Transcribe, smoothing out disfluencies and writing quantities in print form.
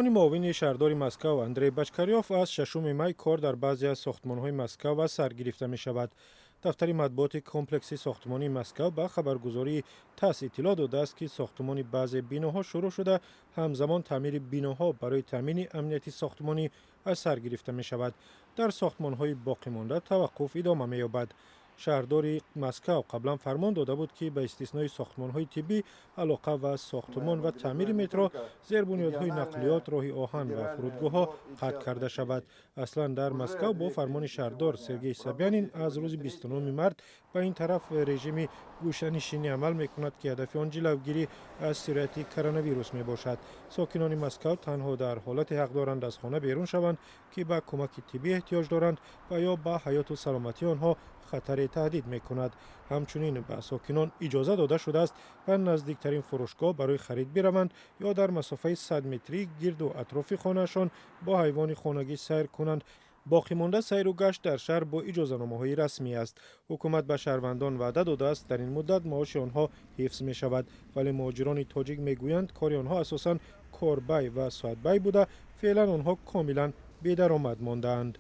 Муовини шаҳрдори Москав Андрей Бочкарёв, аз 6 май кор дар баъзе аз сохтмонҳои Москав аз сар гирифта мешавад. Дафтари матбуоти комплекси сохтмонии Москав ба хабаргузории ТАСС иттилоъ додааст, ки сохтмони баъзе биноҳо шурӯъ шуда, ҳамзамон таъмири биноҳо барои таъмини амнияти сохтмонӣ аз сар гирифта мешавад. Дар сохтмонҳои боқимонда таваққуф идома меёбад. Шаҳрдори Москав қаблан фармон дода буд, ки ба истиснои сохтмонҳои тиббӣ, алоқа ва сохтмон ва таъмири метро, зербунёдҳои нақлиёт, роҳи оҳан ва фурудгоҳҳо қатъ карда шавад. Аслан дар Москав бо фармони шаҳрдор Сергей Собянин аз рӯзи 29 март ба ин тараф режими гӯшанишинӣ амал мекунад, ки ҳадафи он ҷилавгирӣ аз сирояти коронавирус мебошад. Сокинони Москав танҳо дар ҳолате ҳақ доранд аз хона берун шаванд, ки ба кӯмаки тиббӣ эҳтиёҷ доранд ва ё ба ҳаёту саломатии онҳо хатаре таҳдид мекунад. Ҳамчунин ба сокинон иҷоза дода шудааст, ба наздиктарин фурӯшгоҳ барои харид бираванд ё дар масофаи 100 метрӣ гирду атрофи хонаашон бо ҳайвони хонагӣ сайр кунанд. Боқимонда сайру гашт дар шаҳр бо иҷозаномаҳои расмӣ аст. Ҳукумат ба шаҳрвандон ваъда додааст, дар ин муддат маоши онҳо ҳифз мешавад, вале муҳоҷирони тоҷик мегӯянд, кори онҳо асосан корбай ва соатбай буда, феълан онҳо комилан бедаромад мондаанд.